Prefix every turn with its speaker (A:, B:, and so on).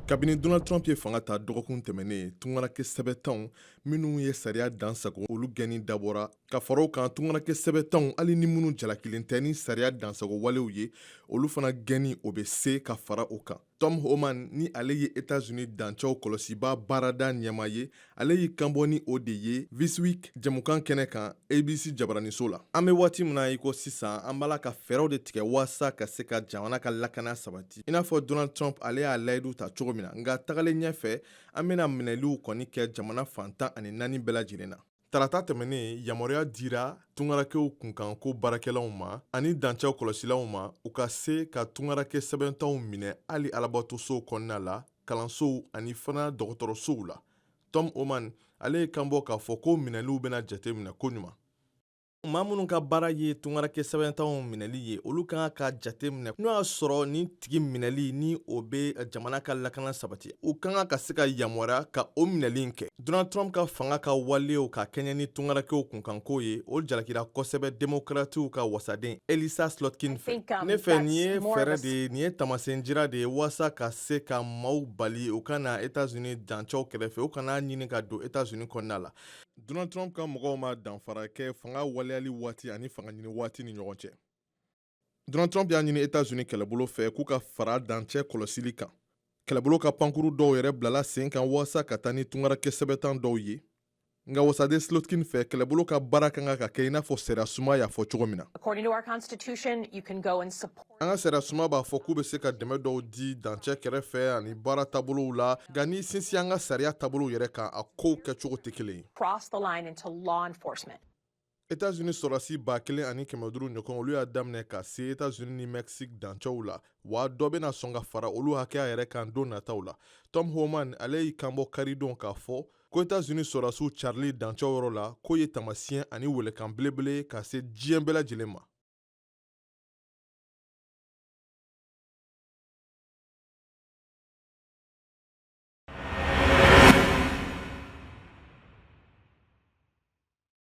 A: Kabini Donald Trump ye fanga ta dɔgɔkun tɛmɛnen, tungaranke sɛbɛntanw minnu ye sariya dansago, olu gɛnni dabɔra. Ka fara o kan, tungaranke sɛbɛntanw, hali ni minnu jalakilen tɛ ni sariya dansago walew ye, olu fana gɛnni, o bɛ se ka fara o kan. Tom Homan, ni ale ye Etats-Unis dancɛw kɔlɔsiba baarada ɲɛmaa ye, ale y'i kanbɔ ni o de ye This Week jɛmukan kɛnɛ kan ABC jabaraniso la. An bɛ waati min na i ko sisan, an b'a la ka fɛɛrɛw de tigɛ waasa ka se ka jamana ka lakana sabati, i n'a fɔ Donald Trump, ale y'a layidu ta cogo min na. Nka tagalen ɲɛfɛ, an bɛna minɛliw kɔni kɛ jamana fan 14 bɛɛ lajɛlen na. Tarata tɛmɛnen, yamaruya dira tungarankew kunkanko baarakɛlaw ma ani dancɛw kɔlɔsilaw ma, u ka se ka tungaranke sɛbɛntanw minɛ hali alabatosow kɔnɔna la, kalansow ani fana dɔgɔtɔrɔsow la. Tom Homan, ale ye kanbɔ k'a fɔ ko minɛliw bɛna jateminɛ koɲuman. Maa minnu ka baara ye tungaranke sɛbɛntanw minɛli ye, olu ka kan ka jate minɛ n'o y'a sɔrɔ nin tigi minɛli ni o bɛ jamana ka lakana sabati, u ka kan ka se ka yamaruya ka o minɛli kɛ. Donald Trump ka fanga ka walew ka kɛɲɛ ni tungarankew kunkanko ye, o jalakira kosɛbɛ Demokratiw ka wasaden Elissa Slotkin fɛ. Ne fɛ, nin ye fɛɛrɛ de ye, nin ye tamasen jira de ye waasa ka se ka maaw bali u ka na Etats-Unis dancɛw kɛrɛfɛ, u kana ɲini ka don Etats-Unis kɔnɔna la. Donald Trump ka mɔgɔw ma danfara kɛ fanga waleyali waati ani fanga ɲini waati ni ɲɔgɔn cɛ. Donald Trump y'a ɲini Etats-Unis kɛlɛbolo fɛ k'u ka fara dancɛ kɔlɔsili kan. Kɛlɛbolo ka pankuru dɔw yɛrɛ bilala sen kan waasa ka taa ni tungaranke sɛbɛntan dɔw ye. Nka wasaden Slotkin fɛ, kɛlɛbolo ka baara kan ka kɛ i n'a fɔ sariya suma y'a fɔ cogo min na. An ka sariya suma b'a fɔ k'u bɛ se ka dɛmɛ dɔw di dancɛ kɛrɛfɛ ani baara taabolow la, nka n'i sinsin an ka sariya taabolow yɛrɛ kan, a kow kɛcogo tɛ kelen ye. Etats-Unis sɔrɔdasi 1500 ɲɔgɔn, olu y'a daminɛ ka se Etats-Unis ni Mexique dancɛw la, wa dɔ bɛna sɔn ka fara olu hakɛya yɛrɛ kan don nataw la. Tom Homan, ale y'i kanbɔ karidon k'a fɔ ko Etats-Unis sɔrɔdasiw carili dancɛw yɔrɔ la, k'o ye taamasiyɛn ani welekan belebele ka se diɲɛ bɛɛ lajɛlen ma.